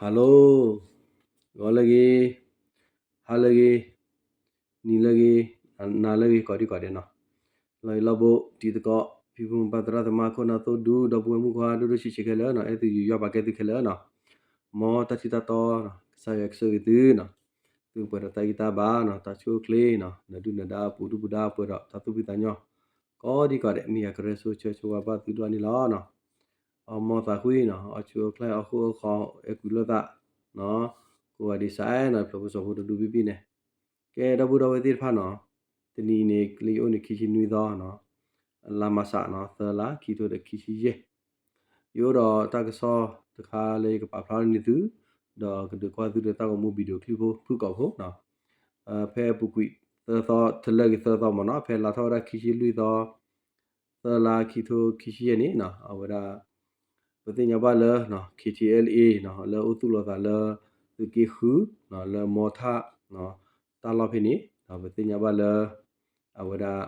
Hello, ဂီၤလၢအဂ့ၤ, ဟါလၢအဂ့ၤ, နံၤလၢအဂ့ၤ, နၤလၢအဂ့ၤ ကိးဒံကိးဒဲးနီၤ. လီၤအံၤလီၤဘိ တံၤသကိး ဖံဖုမပၢ်သရၣ်သမါ ခိၣ်နၢ်သိၣ်ဒူ ဒီပုၢ်ဝဲၢ်မုၣ်ခွါ ဒိၣ်ဒိၣ်ဆံးဆံးခဲလၢာ်နီၤ, အဲၣ်သုယုာ်ယွၤပာ်ကဲသုခဲလၢာ်နီၤ. မ်တၢ်ထံၣ်တၢ်တီ ကစၢ်ယွၤကဆိၣ်ဂ့ၤသုနီၤ, သုကပှဲၤဒီးတၢ်ဂံၢ်တၢ်ဘါနီၤ, တၢ်ဆူၣ်အိၣ်ချ့နီၤ, နဒုၣ်နဒါပူၤဒုၣ်ပူၤဒါပှဲၤဒီးတၢ်သူၣ်ဖှံသးညီ ကိးဒံကိးဒဲး, မ့ၢ်ယၤကရၢဆိဆၢဆိဝါဘၣ်သုဒိၣ်န့ၣ်လီၤနီၤ. အီၣ်မီၢ်သးကွံနီၤ, အီၣ်ဆူၣ်အီၣ်ချ့ အီၣ်ဃိအီၣ်ဃီ အဲၣ်ကွံလိာ်သးနီၤ, ကိးဂၤဒဲးစးနီၤ, ဖျိးဖိစီၤဖိတဒူဘံၣ်ဘံၣ်န့ၣ်. ကဲ ဒီပုၢ်ဒီဝဲၢ်သ့ၣ်တဖၣ်နီၤ, တနံၤအံၤန့ၣ် လၢယအိၣ်န့ၣ် ခံဆံနွံသီနီၤ, လါမးစးနီၤ, သၢလါ ခံထိဒီးခံဆံယဲၢ်. ယအိၣ်ဒီးတၢ်ကစီၣ်တခါလၢယကပာ်ဖျါန့ၢ်သု, ဒီးကဒုးကွၢ်သုဒီးတၢ်ဂီၤမူ video clip ဖိဖုၣ်ကိာ်ဖိနီၤ. ဖဲအပူၤကွံာ်သၢသီ တလၢက့ၤသၢသီမ့ၢ်နီၤ, ဖဲလါထီၣ်ဝဲဒၣ်ခံဆံလွံၢ်သီ သၢလါ ခံထိခံဆံယဲၢ်န့ၣ်နီၤ, အဝဲဒၣ် ပသ့ၣ်ညါဘၣ်လၢ K T L A နီၤ, လၢအိၣ်သူၣ်လီၤသးလၢ သုးက့ဃုနီၤ, လၢမီထၣ်နီၤ, တၢ်လီၢ်ဖဲန့ၣ်နီၤ, ပသ့ၣ်ညါဘၣ်လၢ အဝဲဒၣ်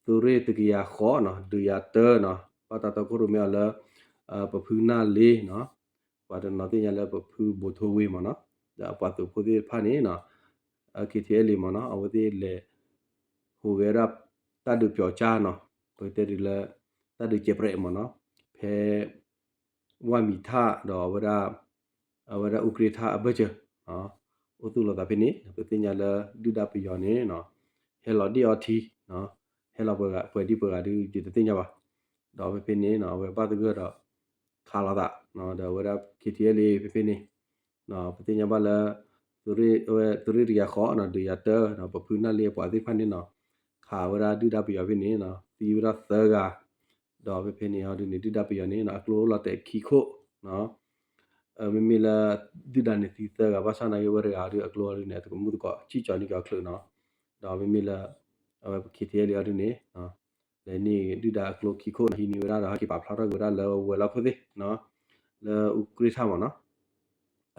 သုးရ့ၣ်တကယၤဃိးနီၤ, ဒုးယၤတၢနီၤ, ဘၣ်တၢ်တီခိၣ်ရိၣ်မဲအီၤလၢ ပဖုနၢ်လ့နီၤ, ပှၤတနီၤသ့ၣ်ညါလၢပဖုဘိးထိဝ့မ့ၢ်နီၤ, ဒီးအပှၤသုးဖိသ့ၣ်တဖၣ်န့ၣ်နီၤ, K T L A မ့ၢ်နီၤ, အဝဲသ့ၣ်လဲၤဟူးဂဲၤဝဲဒၣ် တၢ်ဒုးပျီၤကၠါနီၤ, ပကတဲဒ်လၢ တၢ်ဒုးစဲးပြဲးမ့ၢ်နီၤ, ဖဲ ဝၢ်မံၤထၣ်ဒီးအဝဲဒၣ် အဝဲဒၣ်အူကြ့ထၣ်အဘၢၣ်စၢၤ အိၣ်သူၣ်လီၤသးဖဲန့ၣ်, ပသ့ၣ်ညါလၢဒုၣ်ဒါပယီၤန့ၣ်နီၤ, ဟဲလီၤဒ့ၣ်အီထံနီၤ, ဟဲလီၤပှဲၤဂၤ ပှဲၤဒံပှဲၤဂၤဒုး ယတသ့ၣ်ညါဘၣ်. ဒီးဖဲဖဲန့ၣ်နီၤ, အဝဲဘၣ်သဂၢၢ်ဒီး ခးလိာ်သးနီၤ, ဒီးအဝဲဒၣ် K T L A ဖဲဖဲန့ၣ် ပသ့ၣ်ညါဘၣ်လၢ သုးရ့ၣ် သုးရ့ၣ်တကယၤဃိးနီၤ, ဒုးယၤတၢနီၤ, ပဖုနၢ်လ့အပှၤသ့ၣ်တဖၣ်န့ၣ်နီၤ, ခးဝဲဒၣ်ဒုၣ်ဒါပယီၤဖဲန့ၣ်နီၤ, သံဝဲဒၣ်သၢဂၤ, ဒီးဖဲဖဲန့ၣ်အီၤဒ်န့ၣ် ဒုၣ်ဒါပယီၤန့ၣ်နီၤ, အကျိအိၣ်လီၤတဲာ်ခံခိၣ်နီၤ, မ့မ့ၢ်လၢ ဒုၣ်ဒါန့ၣ်သံသၢဂၤ ဘၣ်ဆၣ်နာ်က့ဝဲတဂၤအီၤဒုး အကျိအီၤဒ်န့ၣ် အတကမူၣ်သကိး စံၣ်ကၠီၤန့ၢ်က့ၤအီၤချုးနီၤ, ဒီးမ့မ့ၢ်လၢ အဝဲ K T L A အီၤဒ်န့ၣ် လဲၤန့ၢ်ဒုၣ်ဒါအကျိခံခိၣ်နီၤ, ဟံးန့ၢ်ဝဲဒၣ်ဒီးဟဲက့ၤပာ်ဖျါထီၣ်က့ၤဝဲဒၣ်လၢဝဲၤလီၢ်ခိၣ်သ့ၣ်နီၤ, လၢအူကြ့ထၣ်မ့ၢ်နီၤ,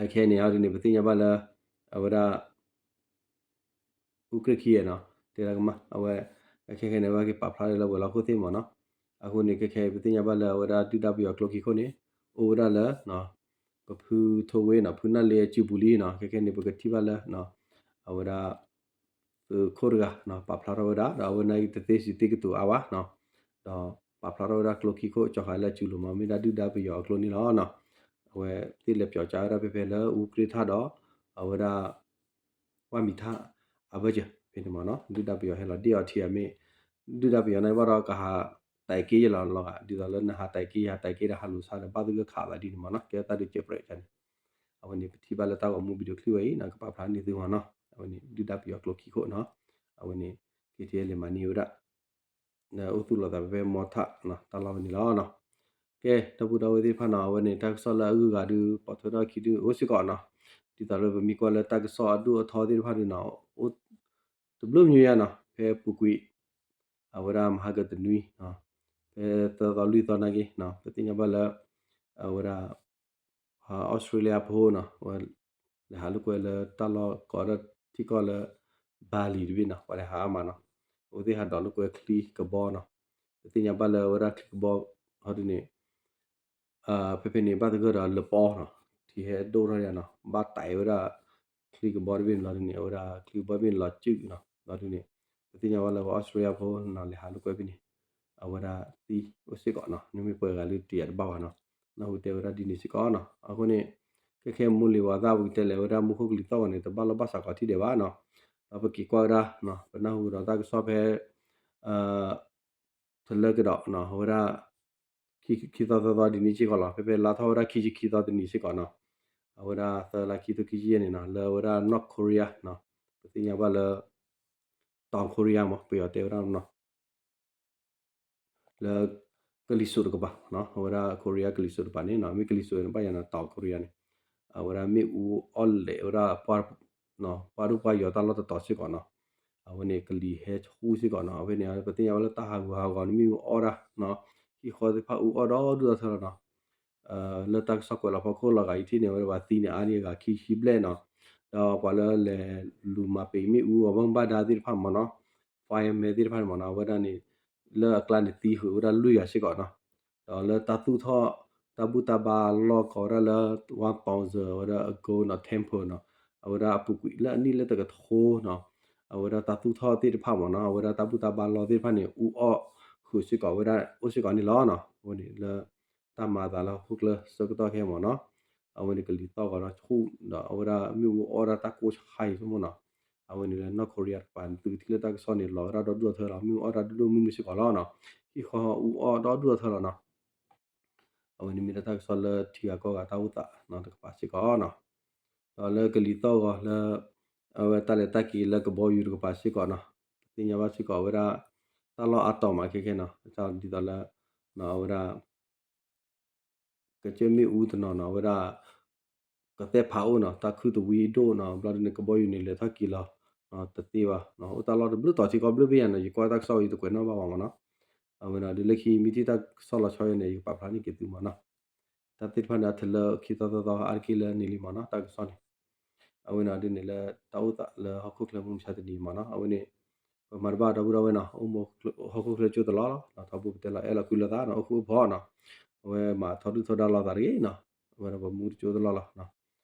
အခဲအံၤန့ၣ်အီၤဒ်န့ၣ် ပသ့ၣ်ညါဘၣ်လၢ အဝဲဒၣ် အူကြ့ခံဂၤနီၤ, တဲဒၣ်ကမၣ် အဝဲ ခဲခဲန့ၣ် အဝဲက့ၤပာ်ဖျါလၢဝဲၤလီၢ်ခိၣ်သ့ၣ်မ့ၢ်နီၤ, အဃိန့ၣ် ခဲခဲအံၤ ပသ့ၣ်ညါဘၣ်လၢအဝဲဒၣ်ဒုၣ်ဒါပယီၤကျိခံခိၣ်န့ၣ် အိၣ်ဝဲဒၣ်လၢ ပဖုထိဝ့နီၤ, ဖုနၢ်လ့အစုပူၤလံနီၤ, ခဲခဲန့ၣ် ပကထံၣ်ဘၣ်လၢ အဝဲဒၣ် သုးခိၣ်တဂၤနီၤ ပာ်ဖျါထီၣ်ဝဲဒၣ် ဒီးအဝဲန့ၣ်တသ့စံးသ့ကတိၤအါဘၣ်နီၤ, ဒီးပာ်ဖျါထီၣ်ဝဲဒၣ်ကျိခံခိၣ် ကၠီၤဃာ်လၢအစုလိၤမ့ၢ် မ့ၢ်ဒၣ်ဒုၣ်ဒါပယီၤအကျိန့ၣ်လီၤနီၤ, အဝဲသ့ၣ်လဲၤပျီၤကၠါဝဲဒၣ်ဖဲဖဲလၢအူကြ့ထၣ်ဒီး အဝဲဒၣ် ဝၢ်မံၤထၣ်အဘၢၣ်စၢၤဖဲန့ၣ်မ့ၢ်နီၤ, ဒုၣ်ဒါပယီၤဟဲလီၤဒ့ၣ်အီၤထံအမ့ၢ် ဒုၣ်ဒါပယီၤန့ၣ်ဘၣ်ဒီးကဟးတဲာ်က့ယဲၢ်လီၤလီၤဂာ် ဒ်သိးလၢနဟးတဲာ်က့ယဟးတဲာ်က့ဒီးဟးလူၤဆါဒီးဘၣ်သဂၢၢ်ခးသးဒ်န့ၣ်မ့ၢ်နီၤ, ကဲတၢ်ဒုးစဲးပြဲးန့ၣ်, အဝဲန့ၣ်ပထံၣ်ဘၣ်လၢတၢ်ဂီၤမူ video clip ဝဲအံၤနီၤ ကပာ်ဖျါန့ၢ်သုမ့ၢ်နီၤ, အဝဲန့ၣ်ဒုၣ်ဒါပယီၤကျိခံခိၣ်နီၤ, အဝဲန့ၣ် K T L A မၤန့ၢ်ဝဲဒၣ် အိၣ်သူၣ်လီၤသးဖဲဖဲမီထၣ်နီၤ တၢ်လီၢ်ဝဲန့ၣ်လီၤနီၤ. ကဲ ဒီပုၢ်ဒီဝဲၢ်သ့ၣ်တဖၣ်နီၤ အဝဲန့ၣ်တၢ်ကစီၣ်လၢအဂုၤအဂၤဒုး ပိာ်ထွဲထီၣ်အခံဒုးအိၣ်စ့ၢ်ကီးနီၤ, ဒ်သိးလၢပမ့ၢ်ကွၢ်လၢတၢ်ကစီၣ်အဒိၣ်အထီသ့ၣ်တဖၣ်ဒုးနီၤ အိၣ်တဘျုးမံၤယါနီၤ ဖဲပူၤကွံာ် အဝဲဒၣ်မဟါကတနွံ ဖဲသၢသီလွံၢ်သီနာ်က့ ပသ့ၣ်ညါဘၣ်လၢ အဝဲဒၣ် အီစထြ့လယါဖိနီၤ လဲၤဟးလိာ်ကွဲလၢတၢ်လီၢ်ကိးဒၣ်ထံကီၢ်လၢ Bali တဘ့ၣ်နီၤ ပှၤလဲၤဟးအါမးနီၤ, အဝဲသ့ၣ်ဟးဒိးလိာ်ကွဲချံကဘီနီၤ, ပသ့ၣ်ညါဘၣ်လၢအဝဲဒၣ်ချံကဘီဟီဒုးန့ၣ် ဖဲဖဲန့ၣ် ဘၣ်သဂၢၢ်ဒီးလပီနီၤ, ထံဟဲဒိၣ်ထီၣ်ယါနီၤ, ဘၣ်တဲာ်ဝဲဒၣ်ချံကဘီတဘ့ၣ်န့ၣ်လီၤဒုးန့ၣ် အဝဲဒၣ်ချံကဘီတဘ့ၣ်န့ၣ်လီၤစုၣ်နီၤ, လီၤဒုးန့ၣ် ပသ့ၣ်ညါဘၣ်လၢပှၤအီစထြ့လယါဖိနီၤ လဲၤဟးလိာ်ကွဲဖဲန့ၣ် အဝဲဒၣ်သံအိၣ်စ့ၢ်ကီးနီၤ, မ့မ့ၢ်ပှဲၤဂၤလၢတယံာ်တဘၣ်ဘၣ်နီၤ, နၢ်ဟူတဲဝဲဒၣ်ဒ်န့ၣ်စ့ၢ်ကီးနီၤ, အဃိန့ၣ် ခဲခဲမူလံၤဝဲသၣ် ပကတဲလဲၤဝဲဒၣ်မူခိၣ်ကလံၤသီၣ်ဂီၤန့ၣ် တဘၣ်လီၢ်ဘၣ်စးကီးထံၣ်ဒဲးဘၣ်နီၤ, ဒီးပက့ၤကွၢ်ဝဲဒၣ် ပနၢ်ဟူဒီးတၢ်ကစီၣ်ဖဲ တလၢကဒီးနီၤ အဝဲဒၣ် ခံသီသၢသီဒ်န့ၣ်စ့ၢ်ကီးလီၤ, ဖဲဖဲလါထီၣ်ဝဲဒၣ်ခံဆံခံသီတနံၤစ့ၢ်ကီးနီၤ, အဝဲဒၣ်သၢလါခံထိခံဆံယဲၢ်န့ၣ်နီၤ လၢအဝဲဒၣ် North Korea နီၤ, ပသ့ၣ်ညါဘၣ်လၢ တောင်ကိုရီးယား မ့ၢ်ပယီၤတဲဝဲဒၣ်နီၤ လၢကလံၤစိးတကပၤနီၤ, အဝဲဒၣ် Korea ကလံၤစိးတကပၤန့ၣ်နီၤ, မ့ၢ်ကလံၤစိးန့ၣ် ဘၣ်ယၤနီၤ တောင်ကိုရီးယား န့ၣ်, အဝဲဒၣ်မ့ၣ်အူအီၣ်လဲၣ်ဝဲဒၣ် ပှၤဒိၣ်ပှၤယီၤတၢ်လီၢ်တတီၤစ့ၢ်ကီးနီၤ, အဝဲန့ၣ်ကလံၤဟဲဆူစ့ၢ်ကီးနီၤ, အဝဲန့ၣ် ပသ့ၣ်ညါဝဲလၢတၢ်ဟးဂူာ်ဟးဂီၤန့ၣ် မ့ၣ်အူအီၣ်ဒၣ်နီၤ, ဟံၣ်ဃီသ့ၣ်တဖၣ်အူအီၣ်ဒီဒူၣ်ဒီထၢလီၤနီၤ လၢတၢ်ကစီၣ်ကွဲးလီၤဖီခိၣ်လီၤဂာ်အံၤထံၣ်န့ၣ် အဝဲဒၣ်ပှၤသံန့ၣ် အါန့ၢ်အဂၤခံဆံဘျဲၣ်နီၤ, ဒီးပှၤလၢလဲၤလူၤမၤပံာ်မ့ၣ်အူအီၤဘၣ်မူဘၣ်ဒါသ့ၣ်တဖၣ်မ့ၢ်နီၤ, fireman သ့ၣ်တဖၣ်န့ၣ်မ့ၢ်နီၤ အဝဲဒၣ်န့ၣ် လၢအကျါန့ၣ်သံဃုာ်ဝဲဒၣ်လွံၢ်ဂၤစ့ၢ်ကီးနီၤ, ဒီးလၢတၢ်သူၣ်ထီၣ် တၢ်ဘူၣ်တၢ်ဘါလီၢ်ကိးဝဲဒၣ်လၢ one thousand ဝဲဒၣ် အ gold နီၤ temple နီၤ, အဝဲဒၣ်အပူၤကွံာ်လၢအနံၣ်လၢတကထိနီၤ, အဝဲဒၣ်တၢ်သူၣ်ထီၣ်သ့ၣ်တဖၣ်မ့ၢ်နီၤ, အဝဲဒၣ်တၢ်ဘူၣ်တၢ်ဘါလီၢ်သ့ၣ်တဖၣ်န့ၣ် အူအီၣ်ဃုာ်စ့ၢ်ကီးဝဲဒၣ် အိၣ်စ့ၢ်ကီးန့ၣ်လီၤနီၤ. အဝဲန့ၣ်လၢ တၢ်မၤအသးလၢဟီၣ်ခိၣ်ချၢဆၢကတီၢ်ခဲအံၤမ့ၢ်နီၤ, အဝဲန့ၣ်ကလံၤသီၣ်ဂီၤဒီးဆူၣ်ဒီး အဝဲဒၣ်မ့ၣ်အူအီၣ်ဒၣ်တၢ်ကိၢ်ဆါအံၤဆိကမိၣ်နီၤ. အဝဲန့ၣ်လၢ North Korea တကပၤ သုကထံၣ်လၢတၢ်ကစီၣ်န့ၣ် လီၤဝဲဒၣ်ဒီဒူၣ်အထၢလီၤ, မ့ၣ်အူအီၣ်တၢ်ဒိၣ်ဒိၣ်မုၢ်မုၢ်စ့ၢ်ကီးလီၤနီၤ, ဟံၣ်ဃီအူအီၣ်ဒီဒူၣ်အထၢလီၤနီၤ. အဝဲန့ၣ်မ့ၢ်ဒၣ်တၢ်ကစီၣ်လၢထံဂၤကီၢ်ဂၤတၢ်အိၣ်သးနီၤ တကပၤစ့ၢ်ကီးနီၤ. ဒီးလၢကလံၤသီၣ်ဂီၤလၢ အဝဲတၢ်လဲၤတၢ်က့ၤလၢကဘီယူၤတကပၤစ့ၢ်ကီးနီၤ, ပသ့ၣ်ညါဘၣ်စ့ၢ်ကီးဝဲဒၣ် တၢ်လီၢ်အါတီၤမးခဲခဲနီၤ, ဒ်သိးလၢ အဝဲဒၣ် ကစၢၢ်မ့ၣ်အူတနီၤနီၤ အဝဲဒၣ် ကသဲၣ်ဖးအိၣ်နီၤ, တၢ်ခုၣ်တဝံဒိၣ်နီၤ, ဘျီဒ်န့ၣ် ကဘီယူၤန့ၣ် လဲၤထီၣ်က့ၤလီၤ တသ့ဘၣ်, အိၣ်တၢ်လီၢ်တဘျုးတီၤထံကီၢ်ဘျုးဘ့ၣ်ယၤနီၤ, ယကွၢ်တၢ်ကစီၣ်ဝံၤ ယတကွဲးနီၣ်ဘၣ်ဝဲမ့ၢ်နီၤ. အဝဲဒၣ်ဒ်လၢခံမ့ၢ်ထံၣ်တၢ်ကစီၣ်လီၤဆီယဲန့ၣ် ယကပာ်ဖျါန့ၢ်က့ၤသုမ့ၢ်နီၤ. တၢ်သ့ၣ်တဖၣ်န့ၣ် အထၢၣ်လၢခံသီသီသီအါတက့ၢ်လၢန့ၣ်လံမ့ၢ်နီၤ တၢ်ကစီၣ်န့ၣ်. အဝဲန့ၣ်ဒ်န့ၣ်လၢတၢ်အိၣ်သးလၢဟီၣ်ခိၣ်ချၢမုၢ်မဆါတနံၤမ့ၢ်နီၤ, အဝဲန့ၣ် ပမၤတဘၣ်ဒီပုၢ်ဒီဝဲၢ်နီၤ, အိၣ်မူဟီၣ်ခိၣ်ချၢကၠိတလီၢ်လီၤ, ထီဘိပတဲလီၤအဲၣ်လီၤကွံလိာ်သးနီၤ, အိၣ်ဃူအိၣ်ဖိးနီၤ, အဝဲမၤထီဒုၣ်ထီဒါလိာ်သးတဂ့ၤနီၤ, အဝဲဒၣ်ပမူတကၠိတလီၢ်လီၤ.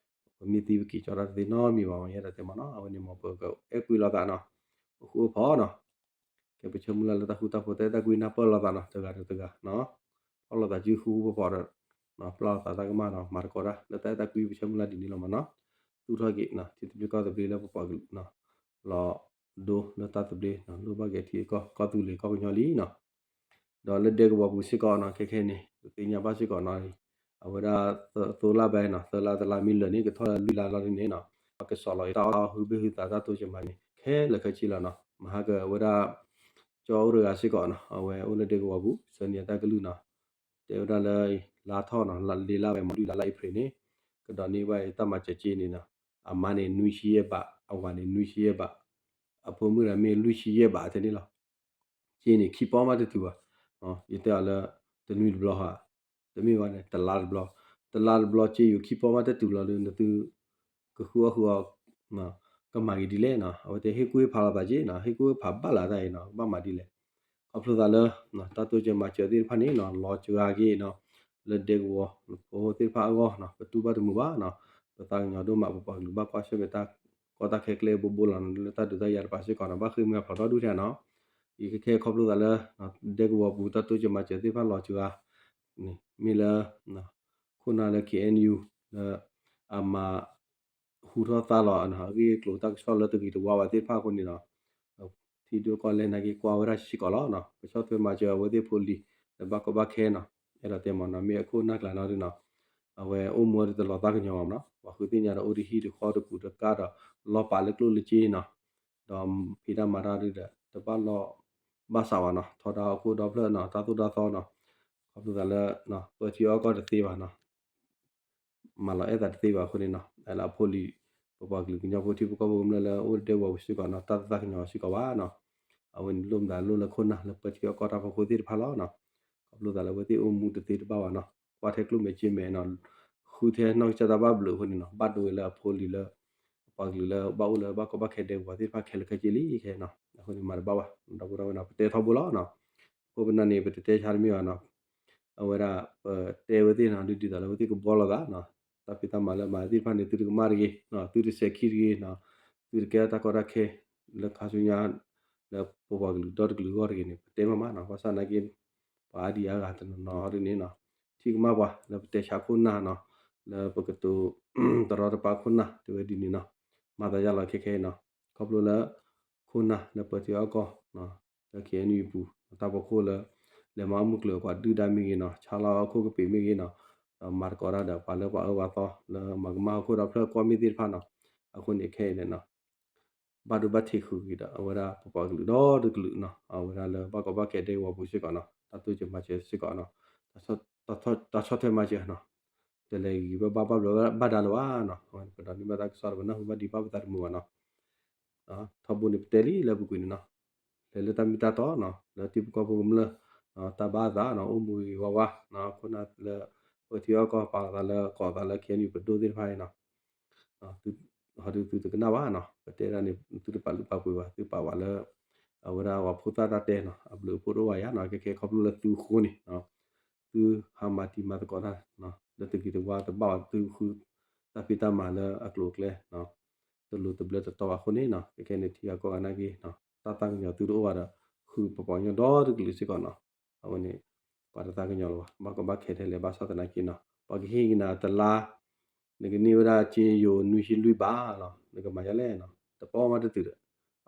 ပမ့ၢ်သံပက့ၤကၠီတၢ်တသ့နီတမံၤဘၣ်, မ့ၢ်ယဲဒၣ်တဲမ့ၢ်နီၤ, အဝဲန့ၣ်မ့ၢ်ပကအဲၣ်ကွံလိာ်သးနီၤ, အိၣ်ဃူအိၣ်ဖိးနီၤ. ကဲပဆၢမုၢ်လၢ်လၢတၢ်ဃူတၢ်ဖိး တၢ်အဲၣ်တၢ်ကွံနၢ်ပၢၢ်လိာ်သးနီၤ, တဂၤဒီးတဂၤနီၤ, ဖီၣ်လိာ်သးစုဃူဃူဖိးဖိးဒီး ပျၢ်လိာ်သးတၢ်ကမၣ်နီၤ, မၤသကိးတၢ်လၢတၢ်အဲၣ်တၢ်ကွံပဆၢမုၢ်လၢ်ဒ်န့ၣ်လီၤမ့ၢ်နီၤ. သူၣ်ထီၣ်က့ၤ ထံသဘျ့ကီၢ်သဘျ့လၢပပှၤကလုာ်နီၤ, လီၤဒိလၢတၢ်သဘျ့နီၤ, လိၣ်ဘၣ်က့ၤထံကီၢ်ကီၢ်သူလ့ၤကီၢ်ကညီလံနီၤ. ဒီးလၢဒဲကဝီၤပူၤစ့ၢ်ကီးနီၤ, ခဲခဲန့ၣ် ပသ့ၣ်ညါဘၣ်စ့ၢ်ကီးနီၤ, အဝဲဒၣ်သိလါဘဲနီၤ, သၢလါတလါမ့ၢ်လၢာ်န့ၣ် ကထီၣ်လၢလွံၢ်လါလီၤန့ၣ်နီၤ, ပကစီၤလီၤအံၤတၢ်အီၣ်ဟုဘ့ၣ်ဟုသးတၢ်တိစၢၤမၤန့ၣ် ခဲလၢာ်ခဲဆ့လီၤနီၤ. မဟါကအဝဲဒၣ် ကၠီအိၣ်တဂၤစ့ၢ်ကီးနီၤ, အဝဲအိၣ်လၢဒဲကဝီၤပူၤ ဆၢန့ၢ်အတၢ်ကလုၢ်နီၤ, တဲဝဲဒၣ်လၢ လါထီၣ်နီၤ, လါလါဝဲမၤလွံၢ်လါလါအ့ဖြ့ၣ်န့ၣ် ကဒိးန့ၢ်ဘၣ်အံၤတၢ်မၤစၢၤစ့န့ၣ်နီၤ, အမါန့ၣ်နွံဆံယဲၢ်ဘး, အဝၤန့ၣ်နွံဆံယဲၢ်ဘး, အဖိမုၣ်တဂၤမ့ၢ်လွံၢ်ဆံယဲၢ်ဘးထဲန့ၣ်လီၤ. စ့န့ၣ်ခံပီၢ်မးတတုၤဘၣ်, ယတဲအီၤလၢ တနွံတဘျီဟါ, တမ့ၢ်ဘၣ်န့ၣ် တလါတဘျီ, တလါတဘျီစ့ယိၤခံပီၢ်မးတတုၤလီၤဒီး နသု ကဃုအီၣ်ဃုအီ ကမၤက့ၤဒ်လဲၣ်နီၤ, အဝဲတဲဟ့ၣ်ကူၣ်ဟ့ၣ်ဖးလိာ်သးက့နီၤ, ဟ့ၣ်ကူၣ်ဟ့ၣ်ဖးဘၣ်လၢတၢ်အံၤနီၤ, ကဘၣ်မၤဒ်လဲၣ်. ခီဖျိသးလၢ တၢ်တိစၢၤမၤစၢၤသ့ၣ်တဖၣ်န့ၣ်နီၤ, လီၤစှၤက့ၤနီၤ, လၢဒဲကဝီၤဖိသ့ၣ်တဖၣ်အဂီၢ်နီၤ, ပတူၢ်ဘၣ်တမုာ်ဘၣ်နီၤ, ပသးကညီၤဒိၣ်မး ပပှၤကလုာ်ဘၣ်ကွၢ်ဆၢၣ်မဲာ်တၢ်ကီတၢ်ခဲကျဲဘိဘိလီၤနီၤ, လၢတၢ်ဒုးတၢ်ယၤတပၤစ့ၢ်ကီးနီၤ, ဘၣ်ဃ့ၢ်မှံဟးဖျိးဒီဒူၣ်ထဲနီၤ. အံၤခဲခဲခီဖျိသးလၢ ဒဲကဝီၤပူၤတၢ်တိစၢၤမၤစၢၤသ့ၣ်တဖၣ်လီၤစှၤ န့ၣ် မ့ၢ်လၢ ခိၣ်နၢ်လၢ K N U လၢ အမၤ ဟူထီၣ်သါလီၤ အဂ့ၢ်အကျိၤတၢ်ကစီၣ်လၢတဂ့ၤတဝါဘၣ်သ့ၣ်တဖၣ်အဃိန့ၣ်နီၤ, ထံဒိၣ်ကီၢ်လဲၢ်နာ်က့ကွၢ်ဝဲဒၣ်စ့ၢ်ကီးလီၤ. ကဆီၣ်ထွဲမၤစၢၤအဝဲသ့ၣ်ဖိလံၤ လၢဘၣ်ကီဘၣ်ခဲနီၤ, အဲၣ်ဒိးတဲမ့ၢ်နီၤ, မ့ၢ်အခိၣ်နၢ်ကျါနီၤဒုနီၤ, အဝဲအိၣ်မူဒ်တလီၤသးကညီၤဘၣ်နီၤ, ပှၤဃုသ့ၣ်ညါဒီးအိၣ်တဟံၣ်တဃီတပူၤတကၢ်ဒီး လီၤပာ်လၢကျိၣ်လၢစ့နီၤ, ဒီးဖံးတၢ်မၤတၢ်ဒုဒီး တဘၣ်လီၢ် ဘၣ်ဆးဘၣ်နီၤ, ထီဒါဟီၣ်ခိၣ်ဒီဖျၢၣ်နီၤ, တၢ်သိၣ်တၢ်သီနီၤ, ခီဖျိသးလၢ ပၢထံအီၣ်ကီၢ်တသ့ဘၣ်နီၤ, မၤလီၤအဲၣ်သးတသ့ဘၣ်အဃိန့ၣ်နီၤ, လၢအဖိလံၤ ပပှၤကလုာ်ကညီဖိထံဖိကီၢ်ဖိကမျၢၢ်လၢအိၣ်ဒဲကဝီၤပူၤစ့ၢ်ကီးနီၤ, တၢ်သးကညီၤစ့ၢ်ကီးဘၣ်နီၤ, အဝဲန့ၣ်လိၣ်မတၤလိၣ်လၢခိၣ်နၢ်လၢပၢထံအီၣ်ကီၢ်တၢ်ဖီခိၣ်သ့ၣ်တဖၣ်လီၤနီၤ, ခီဖျိသးလၢအဝဲသ့ၣ်အိၣ်မူတသ့တဘၣ်ဘၣ်နီၤ, ကွၢ်ထဲကျိၣ်မဲာ်စ့မဲာ်နီၤ, ဃုထဲနီၢ်ကစၢ်တၢ်ဘၣ်ဘျုးအဃိန့ၣ်နီၤ, ဘၣ်ဒိဝဲလၢအဖိလံၤလၢ ပပှၤကလုာ်လၢဘၣ်အိၣ်လၢဘၣ်ကီဘၣ်ခဲဒဲကဝီၤသ့ၣ်တဖၣ်ခဲလၢာ်ခဲဆ့လံခဲနီၤ, အဃိန့ၣ်မၤတဘၣ်ဘၣ်, ဒီပုၢ်ဒီဝဲၢ်နီၤ, ပတဲထီဘိလီၤနီၤ, အဃိပနၢ်န့ၣ် ပတတဲဆါတမ့ၢ်ဘၣ်နီၤ, အဝဲဒၣ် ပတဲဝဲသ့ၣ်နီၤ, ဒ်ဒ်သိးလၢဝဲသ့ၣ်ကဘှီလိာ်သးနီၤ, တၢ်ဖံးတၢ်မၤလၢမၤသ့ၣ်တဖၣ်န့ၣ် သုတကမၣ်တဂ့ၤ, သုတစဲးခံတဂ့ၤနီၤ, သုတကဲထီၣ်တၢ်ကီတၢ်ခဲ လၢခါဆူညါ လၢပပှၤကလုာ်ဒီတကလုာ်အဂီၢ်တဂ့ၤန့ၣ် ပတဲမ့ၢ်မးနီၤ, ဘၣ်ဆၣ်နာ်က့ ပှၤအါဒံအါဂၤတနီၤနီၤဒ်န့ၣ်နီၤ, ထံၣ်ကမၣ်ပှၤလၢပတဲဆါခိၣ်နၢ်နီၤ, လၢပကတိၤ တရီတပါခိၣ်နၢ် တဲဝဲဒ်န့ၣ်နီၤ, မၤသးယါလီၤခဲခဲအံၤနီၤ, ခီဖျိလၢ ခိၣ်နၢ်လၢပၢထံအီၣ်ကီၢ် လၢ K N U ပူၤ တၢ်ဖီခိၣ်လၢ လဲၤမၤအီၣ်မုၢ်ကျိၤကွၢ်ဒုၣ်ဒါမ့ၢ်ဂ့ၤနီၤ, ဆါလီၤအခိၣ်ကပ့ၤမ့ၢ်ဂ့ၤနီၤ, ဒီးမၤသကိးတၢ်ဒီးပှၤလၢပှၤအၢပှၤသီ လၢမၤကမၣ်ဟီၣ်ခိၣ်ဒီဖျၢၣ်ကွီၢ်မ့ၢ်သ့ၣ်တဖၣ်နီၤ, အဃိန့ၣ်ခဲအံၤန့ၣ်နီၤ ဘၣ်ဒိဘၣ်ထံးဃုာ်က့ၤဒီး အဝဲဒၣ်ပပှၤကလုာ်ဒီတကလုာ်နီၤ, အဝဲဒၣ်လၢဘၣ်ကီဘၣ်ခဲဒဲကဝီၤပူၤစ့ၢ်ကီးနီၤ, တၢ်တိစၢၤမၤစၢၤစ့ၢ်ကီးနီၤ, တၢ်ဆီၣ်ထွဲမၤစၢၤနီၤ, တလဲၤဂ့ၤဘၣ်ဘၣ်ဘျီဘၣ်ဒါလၢၤဘၣ်နီၤ, ပဒီးန့ၢ်ဘၣ်တၢ်ကစီၣ်ဒီး ပနၢ်ဟူဘၣ်ဒံးဘၣ်ပသးတမုာ်ဘၣ်နီၤ, ထီဘိန့ၣ်ပတဲလံလၢပူၤကွံာ်န့ၣ်နီၤ, လဲၤလၢတၢ်မ့ၢ်တၢ်တီနီၤ, လၢထံဖိကီၢ်ဖိကမျၢၢ် တၢ်ဘၣ်အသးနီၤ, အိၣ်မူဂ့ၤဂ့ၤဝါဝါနီၤ, ခိၣ်နၢ်လၢ ပၢထံအီၣ်ကီၢ် ပာ်လီၤသးလၢကိးသးလၢ K N U ပဒိၣ်သ့ၣ်တဖၣ်အံၤနီၤ, ဟီဒုးသုတကနၣ်ဘၣ်နီၤ, ပတဲဒၣ်န့ၣ် သုတပာ်လုၢ်ပာ်ပှ့ၤဘၣ်, သုပာ်ဝဲလၢ အဝဲဒၣ်ပှၤဖိသၣ်တၢ်တဲနီၤ, အဘျုးအဖှိၣ်တအိၣ်ဘၣ်ယၤနီၤ, ခဲခဲခီဖျိလၢသုအဃိန့ၣ်နီၤ, သုဟးမၤတံၤမၤသကိးတၢ် လၢတဂ့ၤတဝါတဘၣ်ဘၣ် သုဃုတၢ်ဖံးတၢ်မၤလၢအကျိၤအကျဲ တလိၤတဘျၢတတီဘၣ်အဃိန့ၣ်နီၤ ခဲခဲန့ၣ်ထံဂၤကီၢ်ဂၤနာ်က့ တၢ်သးကညီၤသုတအိၣ်ဘၣ်ဒီး ဃုပပှၤကညီဒီတကလုာ်စ့ၢ်ကီးနီၤ အဝဲန့ၣ် ပှၤတသးကညီၤလၢၤဘၣ် ဘၣ်ကီဘၣ်ခဲထဲလဲၣ် ဘၣ်ဆၣ်သနာ်က့နီၤ ပှၤကဟ့ၣ်က့ၤနၤတလါ နကန့ၢ်ဝဲဒၣ်စ့ယိၤနွံဆံလွံၢ်ဘးလီၤ နကမၤယါလဲၣ်နီၤ တပီၢ်မးတတုၤဒီး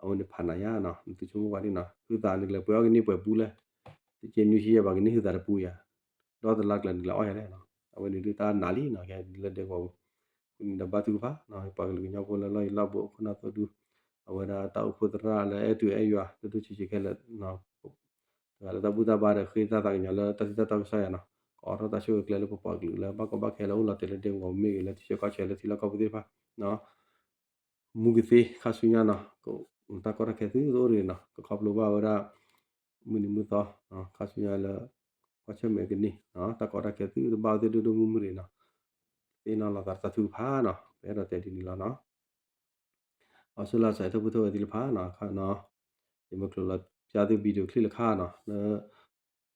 အဝဲန့ၣ်ဖးနးယါနီၤ နသုဆိကမိၣ်ကွၢ်ဒ်နီၤ ဟုသးနကလဲၤပှ့ၤအီၣ်ကန့ၢ်ပှဲၤပူလဲၣ် တက့နွံဆံယဲၢ်ဘးကန့ၢ်ဟုသးတပူဧါ ဒီတလါကျၢၤနကလဲၤအီၣ်ယါလဲၣ်နီၤ အဝဲန့ၣ်ဒုးတၢ်နးလံနီၤ ခဲလၢဒဲကဝီၤပူၤ န့ၣ်ဒီးဘၣ်သုကဖၣ်နီၤ ပှၤကလုာ်ကညီဖိလၢလီၢ်ယံၤလီၢ်ဘူးအခိၣ်နၢ်သိဒူ အဝဲဒၣ်တၢ်အိၣ်ဖှိၣ်သရၣ်လၢအဲၣ်တူၢ်အဲၣ်ယွၤ ဒိၣ်ဒိၣ်ဆံးဆံးခဲလၢာ် တဂၤလၢတၢ်ဘူၣ်တၢ်ဘါဒီးဃ့တၢ်သးကညီၤလၢတၢ်ထံၣ်တၢ်တီကစၢ်ယွၤနီၤ ကအိးထီၣ်တၢ်ဆိၣ်ဂ့ၤကျဲလၢပပှၤကလုာ်လၢဘၣ်ကီဘၣ်ခဲလၢအိၣ်လီၤတဲာ်လၢဒဲကဝီၤပူၤမ့ၢ်ဂ့ၤ လၢထံဆၢကီၢ်ဆၢလၢထံလီၢ်ကီၢ်ပူၤသ့ၣ်တဖၣ် မူကသ့ခါဆူညါနီၤ တၢ်ကီတၢ်ခဲသုတအိၣ်တဂ့ၤနီၤ ကခီဖျိဘၣ်ဝဲဒၣ် မုၢ်နံၤမုၢ်သီ ခါဆူညါလၢ ကွၢ်ဆၢၣ်မဲာ်ကန့ၢ် တၢ်ကီတၢ်ခဲသုတဘၣ်အဝဲသ့ၣ်ဒိၣ်ဒိၣ်မုၢ်မုၢ်တဂ့ၤနီၤ သ့ၣ်နီၣ်လီၤသးတၢ်ထုကဖၣ်နီၤ ပအဲၣ်ဒိးတဲဒ်န့ၣ်လီၤနီၤ အီစထြ့လယါစးထီၣ်ပူထီၣ်ဝဲသ့ၣ်တဖၣ်နီၤ ခါနီၤ ယမ့ၢ်ကျိၤလီၤပျၢ်သု video clip လၢခါနီၤ လၢ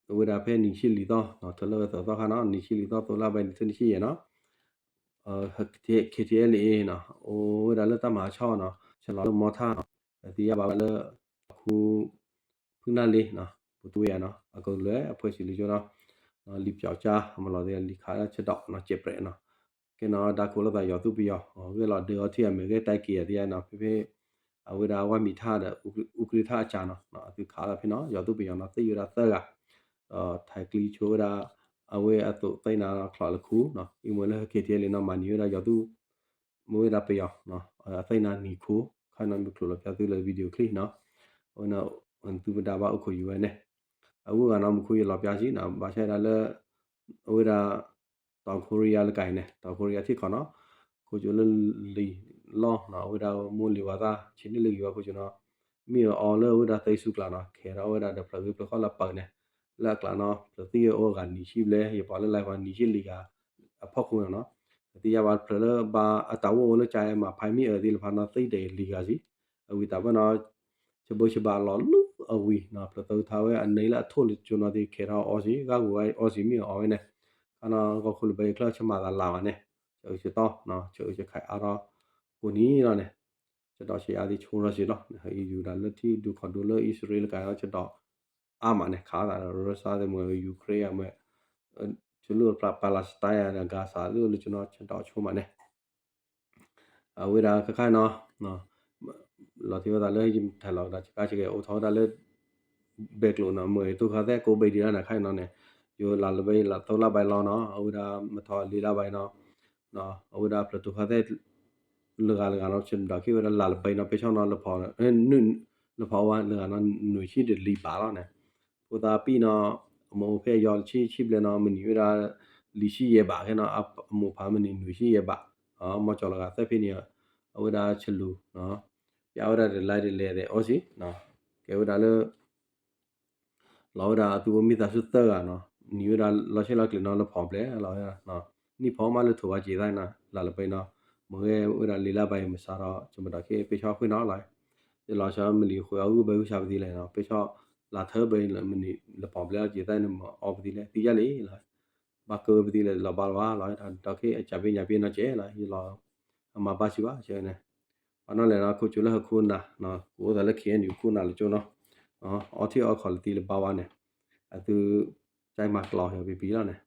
အဝဲဒၣ်ဖဲနံၣ်ဆံလံာ်သီ ထၢလၢဝဲသီခါနီၤ နံၣ်ဆံလံာ်သီ သိလါဘဲနံၣ်သၢနံၣ်ဆံယဲၢ်နီၤ KTLA နီၤ အိၣ်ဝဲဒၣ်လၢတၢ်မၤအဆီၣ်နီၤ ဆဲးလီၤလၢမီထၣ်နီၤ သ့ၣ်ညါဘၣ်ဝဲလၢ အခိ ဖုနၢ်လ့နီၤ ပူတူဝဲယါနီၤ အကလဲၤအဖှဲးစံးလံကၠိနီၤ လံာ်ပျီကၠါ အမၤလီၤသ့လံာ်ခးဆဲးဒီးနီၤ ကဲးပြဲးနီၤ ကဲနီၤ ဒါခိၣ်လိာ်သးယီၤသူၣ်ပယီၤ ဂဲၤလီၤဒၢအီထံအမဲာ်ဂဲၤတၢ်က့ၤအသ့ၣ်နီၤ ဖဲဖဲ အဝဲဒၣ်ဝၢ်မံၤထၣ်ဒီး အူကြ့ထၣ်အစးနီၤ အသုခးလီၤဖဲနီၤ ယီၤသူၣ်ပယီၤနီၤ သ့ၣ်ယိဝဲဒၣ်သၢဂၤ ဒီးထံကျံဆိဝဲဒၣ် အဝဲအသိးသ့ၣ်နၤချီးလၢခူနီၤ အံၤမ့ၢ်လၢ KTLA နီၤ မၤန့ၢ်ဝဲဒၣ်ယီၤသူၣ် မ့ၢ်ဝဲဒၣ်ပယီၤ အသ့ၣ်နၤနံၤခူ ခါနီၤ မ့ၢ်ကျိၤလီၤပျၢ်သုလၢ video clip နီၤ အဝဲန့ၣ် သုပဒါဘၣ်အိၣ်ခိးယံၤဝဲန့ၣ် အဂုၤအဂၤနီၤ မူခိၣ်ယလီၤပျၢ်စံးနီၤ ဘၣ်ဆၣ်ဝဲဒၣ်လၢ အဝဲဒၣ် တီၤခိရံယါလၢကၤအံၤန့ၣ် တီၤခိရံယါထံၣ်ခီနီၤ ခိၣ်ကၠိလၢလံာ်လီၢ်နီၤ အဝဲဒၣ်မိၢ်လံၤဝၤသၣ် ဆံးန့ၢ်လၢဂံၢ်ဝဲခိၣ်ကၠိနီၤ မ့ၢ်အီၤလၢအဝဲဒၣ်သ့ဆူကျါနီၤ ခဲထီၣ်ဝဲဒၣ်ဒီးဖျၢၣ်ဂ့ၢ်ဖျၢၣ်ခီၣ်လၢပၢၤန့ၣ် လၢအကျါနီၤ ဖျၢၣ်သံၣ်အိၣ်အဂၤနံၣ်ဆံဘျဲၣ် ယပှၤလၢ live ပှၤနံၣ်ဆံလံဂၤ အဖီခိၣ်နီၤ သ့ၣ်ညါဘၣ်ဖျၢၣ်လၢဘၣ်အတၢ်အိၣ်အိၣ်လၢကၠါမၤဖးမ့ၢ်အၢသ့ၣ်တဖၣ်နီၤ သံၣ်ဒဲးလံဂၤစံး အဝံၤတၢ်ဘၣ်နီၤ ဆဘိဆဘၣ်လီၤလၢအဝံၤနီၤ ဖျၢၣ်သၢထါဝဲအနံၤလၢအထိၣ်လၢကၠိနီၤသ့ၣ် ခဲထီၣ်အီစံးဂၢ်ဂူၤအီစံးမ့ၢ်အီၤဝဲန့ၣ် ခါနီၤ ဂီၢ်ခိၣ်လၢဘဲယချၢၣ်ဆမၤသးလၢ်ဘၣ်န့ၣ် ဆၢအုးဆၢတီနီၤ ဆၢအုးဆၢခါအါထီၣ် ကိးနံၤလီၤန့ၣ် ဆဒီးဆံးအါသ့ၣ်ဆိရီစံးလီၤ ဟဲယူၤဒၣ်လၢထံဒူခီၣ်ဒူလၢအံၣ်စရ့လးကၤနီၤ ဆဒီး အါမးန့ၣ် ခးသးဒီး Russia သ့ၣ်မ့ၢ် Ukraine မ့ၢ် ဆလူၢ် Palestine ဒီး Gaza လၢလၢကၠိနီၤ ဆဒီးဆိမးန့ၣ် အဝဲဒၣ်ခဲခါနီၤ လီၤထံဝဲသးလၢယထၢၣ်လီၤကဒီး ဆကါဆကဲအိၣ်ထီၣ်ဝဲဒၣ်လၢ ဘဲကျိာ်နီၤ မ့ၢ်တိခါသဲၣ်ကိးဘ့ၣ်ဒံးလီၤန့ၣ် ခါနီၤန့ၣ် ယိၤလါလၢဘဲယလါသိလါဘဲလီၤနီၤ အဝဲဒၣ်မထီၣ်လံလါဘဲနီၤ အဝဲဒၣ်ဖျၢၣ်တိခါသဲၣ် လၢဂၤလၢဂၤနီၤ ဆမဒီးက့ၤဝဲဒၣ်လါလၢဘဲနီၤ ပဲဆီနီၤ လၢဖီ လၢဖီဝဲလၢဂၤနီၤ နွံဆံဒီးလံာ်ဘးလီၤန့ၣ် ဖိသၣ်ပံၣ်နီၤ အမိၢ်အိၣ်ဖဲအယီၤတဆံဆံဘျဲၣ်နီၤ မနံၤဝဲဒၣ် လံာ်ဆံယဲၢ်ဘးခဲနီၤ အမိၢ်ဖးမနံၤနွံဆံယဲၢ်ဘး မီၢ်ကၠီၤလီၤဂာ်သၢဖဲန့ၣ် အဝဲဒၣ်ဆလူၢ် ပျၢ်ဝဲဒၣ်တလါတလဲၤသဲးအီစံး ကဲဝဲဒၣ်လၢ လီၤဝဲဒၣ်အသုအိၣ်မံသးစူၤသၢဂၤနီၤ နံၤဝဲဒၣ်လီၤဆဲးလီၤကျဲၤနီၤလၢဖီၣ်ဘျဲၣ်လီၤဝဲဒၣ် နံၣ်ဖီမးလၢထိၣ်ဝဲက့ၤသးနီၤ လါလၢဘဲနီၤ မ့ၢ်ဂ့ၤဝဲဒၣ်လံာ်လါဘၣ်အံၤမစးထီၣ် ကမဒီးက့ၤပ့ၤဆီခွံနီၤလီၤ ယလီၤဆီမနံၤဃုအဂုၢ်ဘဲဂုၢ်ဆါပသံလဲၣ်နီၤ ပ့ၤဆီလါထၢဘဲမနံၤလၢဖီၣ်ဘျဲၣ်က့ၤသးန့ၣ်မ့ၢ်အီပသံလဲၣ် သံယါလံလီၤ ဘၣ်ကဝဲပသံလဲၣ်လီၤဘၣ်လီၤဘၣ်လီၤ ဒီးက့ၤအကၢ်ဘ့ၣ်ညါဘ့ၣ်နီၤကဲလီၤ ယလီၤ အမၤဘၣ်စံးဘၣ်န့ၣ် ပှၤနီၢ်လဲၣ်နီၤ ခိၣ်ကၠိလၢဟီၣ်ခိၣ်နၢ် ကအိၣ်သးလၢ KNU ခိၣ်နၢ်လၢကၠိနီၤ အီထံအီခီၣ်လၢသံလၢဘါဝါန့ၣ် အသု ကၠဲမၤကျီၤဟဲပံပံလီၤန့ၣ်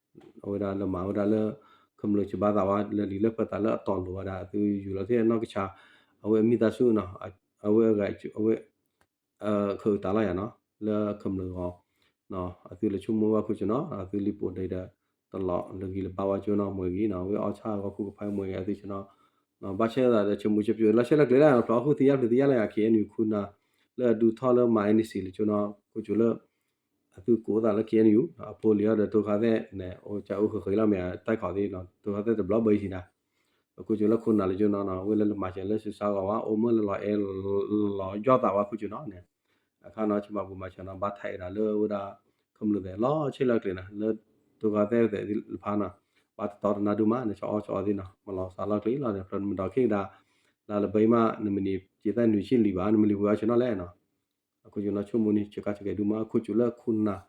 အဝဲဒၣ်လၢမၤဝဲဒၣ်လၢ ခမျၢၢ်စံးဘၣ်သးဝဲလၢလံာ်လၢပှဲၤသးလၢအတီၤလိၤဝဲဒၣ် အသုယူၤလီၤသ့ၣ်နီၢ်ကဆါ အဝဲအမံသးစူၤနီၤ အဝဲအဂၤ အဝဲ ခၢၣ်အုၣ်တၢ်လီၤယၤနီၤ လၢခမျၢၢ်ဂီၢ် အသုလဲၤဆိကမိၣ်ဝဲခိၣ်ကၠိနီၤ အသုလံာ်ပိာ်ဒဲးဒီး တလီၤလၢဂံၢ်လၢဘါဝါကၠိနီၤ မွဲၤဂံၢ်နီၤ ဝဲအီၣ်ဆၣ်ဂီၢ်ခိၣ်ကဖၢမွဲၤဂံၢ်အသုကၠိနီၤ ဘၣ်ဆၣ်သးဒီးဆၢမုၢ်ဆၢပျိလီၤဆဲးလီၤကျဲၤလၢ ဖျိးအီၣ်ဃုာ်သံယါဖျုးသံယါလၢ KNU ခိၣ်နၢ် လၢအဒုးထီၣ်လၢမၤ NCA လၢကၠိနီၤ ခိၣ်ကၠိလၢ အသုကိးသးလၢ KNU အဖိလံၤအီၤဒီးတိခါသဲးန့ၣ် အိၣ်ကၢအိၣ်ဃၢၤဃၢၤလီၤမ့ၢ်တၢ်ခီၣ်သ့ၣ်နီၤ တိခါသဲးတဘျီဘၣ်ယံၤစံးနၤ အခိၣ်ကၠိလၢခိၣ်နၢ်လၢကၠိနီၤ ဝဲလၢလၢမၤစၢၤလၢစုဆါဂီၤဝဲ အိၣ်မ့ၢ်လၢလီၤအဲၣ်လီၤယီၢ်သးဝဲခိၣ်ကၠိနီၤန့ၣ် အခါနီၤ ဆ့မၤပူၤမၤဆၢၤနီၤ ဘၣ်ထဲးဒၣ်လၢဝဲဒၣ် ခမျၢၢ်သဲးလီၤဆဲးလီၤကျဲၤနီၤ လၢတိခါသဲးသဲးတဖၣ်နီၤ ဘၣ်တတီတနါဒုမးန့ၣ် ဆၢအီၣ်ဆၢအီသ့ၣ်နီၤ မၤလီၤစးလီၤကျဲၤလီၤန့ၣ် ဖျၢၣ်မၤဒီးခံကဒါ လါလၢဘဲမး နမံၤနံၤက့ၤသးနွံဆံလံဘၣ် နမံၤလံပှဲၤအီၤဆ့ၣ်နီၤလဲၣ်နီၤ အခိၣ်ကၠိနီၤဆိကမိၣ်န့ၣ် ဆၢကါဆၢကဲၤဒုမး အခိၣ်ကၠိလၢခိၣ်နၢ်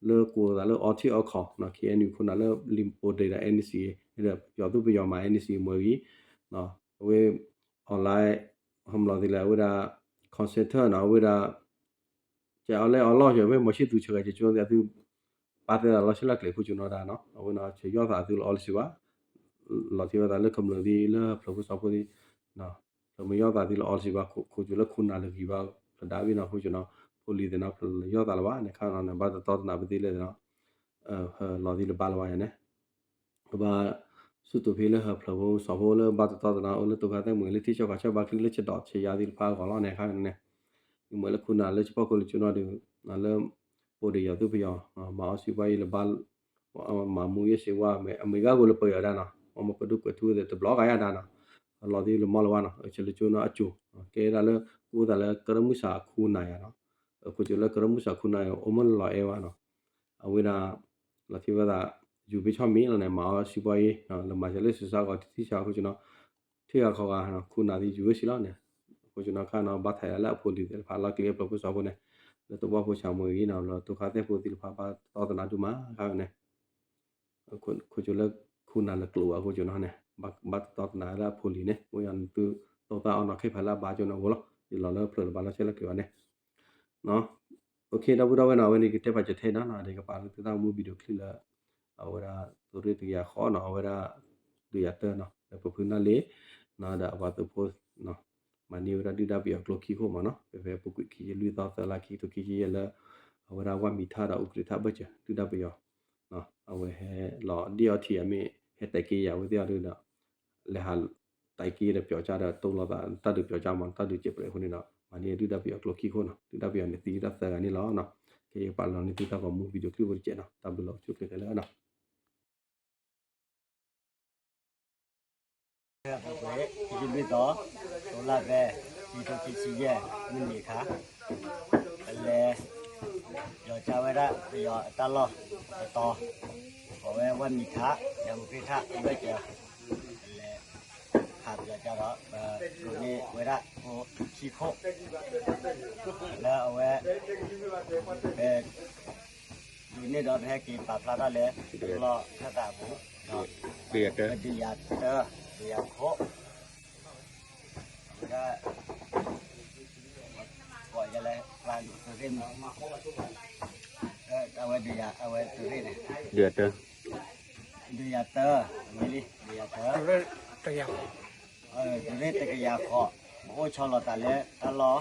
လၢကိးသးလၢ အီထံအီခီ KNU ခိၣ်နၢ်လၢ လံာ်ပိာ်ဒံးဒီး NCA ဒီးပယီၤသူပယီၤမၤ NCA မၢဂ့ၤ အဝဲ online ဟဲမလီၤသ့လဲၣ် အဝဲဒၣ် concentrate နီၤ အဝဲဒၣ် ကလဲအီလီၢ်ယမ့ၢ်မီၤဆံၣ်သူဆှၢဂၤကကၠိ သု ပာ်သဲသးလီၤဆဲးလၢကျဲခိၣ်ကၠိနီၤတၢ်နီၤ အဝဲနီၤ ဆဲးယီၢ်သးသုလီၤအီလၢစံးဘၣ် လီၤထံဝဲသးလၢကမျၢၢ်သ့ၣ်လၢဖျၢၣ်ဖိစီၤဖိသ့ၣ် ဖျၢၣ်မ့ၢ်ယီၢ်သးသုလီၤအီလၢစံးဘၣ် ခိၣ်ကၠိလၢခိၣ်နၢ်လၢဂံၢ်ဘါ ဖျၢၣ်ဒၣ်ဘ့ၣ်နီၤ ခိၣ်ကၠိနီၤ ဖိလံၤသ့ၣ်နီၤ ဖျၢၣ်လၢယီၢ်သးလၢၤဘၣ်န့ၣ် ခါနီၤန့ၣ် ဘၣ်တတီတနၢ်ပသ့ၣ်လၢ လီၤသ့လၢၤဘၣ်လၢၤဘၣ်ယၤန့ၣ် ကဘၣ် ဆူၣ်တူာ်ဖဲလၢဟၢဖျၢၣ်ဖိစီၤဖိလၢဘၣ်တတီတနၢ်အိၣ်လၢတိခါသဲမုၢ်လၢထံဆၢကီၢ်ဆၢဘၣ်ချံလၢ ဆၢဒီးဆၢယါသ့ၣ်တဖၣ်အဂီၢ်လီၤန့ၣ် ခါန့ၣ် မ့ၢ်လၢခိၣ်နၢ်လၢဆၢဖီခိၣ်လၢကၠိနီၤဒုး လၢ ပိာ်ဒံးယီၤသူပယီၤ မၤအီၣ်စံးပှၤအံၤလၢဘၣ် မၤမူယဲၢ်စ့ဝါ အမ့ၢ်ဂၤဂိၢ်လၢပယီၤဒၣ်နီၤ အမ့ၢ်ပဒိၣ်ကွဲးထူသ့ၣ်တဘျီကယၤဒၣ်နီၤ အလီၤသ့လၢၤမီၢ်လၢၤဘၣ်နီၤ ဆဲးလၢကၠိနီၤအကၠိ ကဲဒၣ်လၢ ကအိၣ်သးလၢကရၢမုၢ်ဆါခိၣ်နၢ်ယၤနီၤ ခိၣ်ကၠိလၢကရၢမုၢ်ဆါခိၣ်နၢ်ယၤ အိၣ်မ့ၢ်လီၤအဲၣ်ဝဲနီၤ အဝဲဒၣ် လီၤထံဝဲသး ယူၤဖဲဆီမံၤလီၤန့ၣ် မၤအီၣ်စံးပှၤအံၤ လၢမၤစၢၤလၢစံးစါကီးတထံၣ်ဆါခိၣ်ကၠိနီၤ ထံဂၤခီဂၤ ခိၣ်နၢ်သ့ၣ်ယူၤဝဲစံးလီၤန့ၣ် ခိၣ်ကၠိနီၤခါနီၤ ဘၣ်ထံးလၢအဖိလံၤသ့ၣ်တဖၣ်လီၤကျဲဖျၢၣ်ဖိစီၤဖိန့ၣ် လၢတဘီဖိဆၣ်မုၢ်အံၤနီၤ လၢတိခါသဲဖိသ့ၣ်တဖၣ်ဘၣ်တတီတနၢ်ဒုးမးခါန့ၣ် ခိၣ်ကၠိလၢခိၣ်နၢ်လၢကျိာ်ဘၣ်ခိၣ်ကၠိနီၤန့ၣ် ဘၣ်တတီတနၢ်လၢအဖိလံၤန့ၣ် အိၣ်ယၤန့ၣ်သု တိၢ်သၣ်အီနီၤခဲဖးလၢအဘါကၠိနီၤအဃိလီၤ ယလီၤလၢဖျၢၣ်လၢဘၣ်လီၤဆဲးလၢကျဲဘၣ်န့ၣ် ဒီပုၢ်ဒီဝဲၢ်နီၤ အဝဲန့ၣ်ကတဲပာ်စၢၤထဲနီၤ ဒီးကပာ်လီၤသုသးမူ video clip လၢ အဝဲဒၣ်သုးရ့ၣ်တကယၤဃီနီၤ အဝဲဒၣ် ဒုးယၤတၢနီၤ လၢပဖုနၢ်လ့ၤ ဒီးအပှၤသုးဖိ မၤန့ၢ်ဝဲဒၣ်ဒုၣ်ဒါပယီၤကျိခံခိၣ်မးနီၤ ဖဲဖဲပူၤကွံာ်ခံဆံလွံၢ်သီသၢလါခံကထိခံဆံယဲၢ်လၢ အဝဲဒၣ်ဝၣ်မံၤထၣ်ဒီးအူကြ့ၤထၣ်ဘၢၣ်စၢၤ ဒုၣ်ဒါပယီၤ အဝဲဟဲလီၤဒ့ၣ်အီထံအမ့ၢ် ဟဲတဲာ်က့ၤယၤဝဲသ့ၣ်အီၤဒုဒီး လဲၤဟးတဲာ်က့ၤဒီးပၠီၤကၠၢ်ဒီးတိၢ်လိာ်သး တၢ်ဒုးပၠီၤကၠၢ်မး တၢ်ဒုးစဲးပြဲးအဃိန့ၣ်ဒီး မၤန့ၢ်ဒုၣ်ဒါပယီၤကျိခံခိၣ်နီၤ ဒုၣ်ဒါပယီၤန့ၣ်သံဒၣ်သၢဂၤန့ၣ်လီၤ. ကယကပာ်လီၤန့ၢ်သုတၢ်ဂီၤမူ video clip ဖိတစဲးနီၤ တၢ်ဘျုးလီၤ ဆူၣ်ချ့ခဲလၢာ်နီၤ ဖဲပူၤကွံာ် ခံဆံလွံၢ်သီ တလါဖဲ ခံကထိခံဆံယဲၢ် မုၢ်နံၤအခါ ပလဲၤ ပၠီၤကၠၢ်ဝဲဒၣ်ပယီၤအတၢ်လီၢ်တတီၤ ကိးဝဲဝၣ်မံၤထၣ် ဒီးအူကြ့ၤထၣ်အဘၢၣ်စၢၤ ပလဲၤ ဟးပၠီၤကၠၢ်ဒီး ပဒိးန့ၢ်ဝဲဒၣ်ကျိခံခိၣ် လၢအဝဲ ပ ဒိးန့ၢ်ဒီးပဟဲက့ၤပာ်ဖျါထီၣ်လၢ လီၢ်ခၢၣ်သးအပူၤ ဒုးယၤတၢ ဒုးယၤခိၣ် အဝဲဒၣ် ကိးယၤလၢ ပှၤသုးရ့ၣ်မး အဝဲဒုးယၤ အဝဲသုးရ့ၣ်န့ၣ် ဒုးယၤတၢ ဒုးယၤတၢ မ့ၢ်လံ ဒုးယၤတၢ သုးရ့ၣ်တကယၤဃီး ပအိၣ်ဆီလီၤသးလၢတၢ်လီၢ်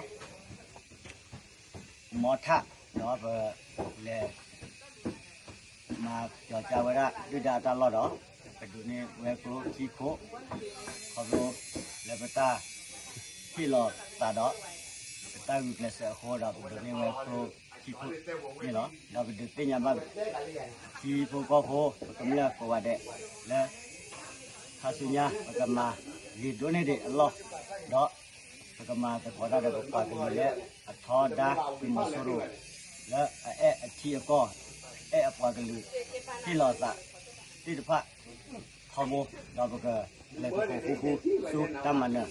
မီထၣ် ဒီးပလဲၤ မၤပၠီၤကၠၢ်ဝဲဒၣ်ဒုၣ်ဒါအတၢ်လီၢ်ဒီး ပဒိးန့ၢ်ဝဲကျိခံခိၣ် ခီဖျိ လၢပတၢ် ဟ့ၣ်လီၤသးဒီး ပတၢ်ဂုာ်ကျဲးစၢးအဃိဒီး ပဒိးန့ၢ်ဝဲကျိခံခိၣ်န့ၣ်လီၤ. ဒီးပဒုးသ့ၣ်ညါဘၣ် ထံဖိကီၢ်ဖိ ပကမျၢၢ်ကိးဂၤဒဲး လၢ ခါဆူညါ ပကမၤဂ့ၤဒိၣ်န့ၢ်ဒံးအလီၢ် ဒီး ပကမၤသကိးတၢ်ဒီးပပှၤကလုာ်လၢ အထီဒါသုးမီၤစိရိၤ လၢအအဲၣ်အထံအကီၢ် အဲၣ်အပှၤကလုာ် ဟ့ၣ်လီၤသးသ့ၣ်တဖၣ် ထီဘိ ဒီးပကလဲၤသကိးဃူဃူဆူတၢ်မၤနၢၤ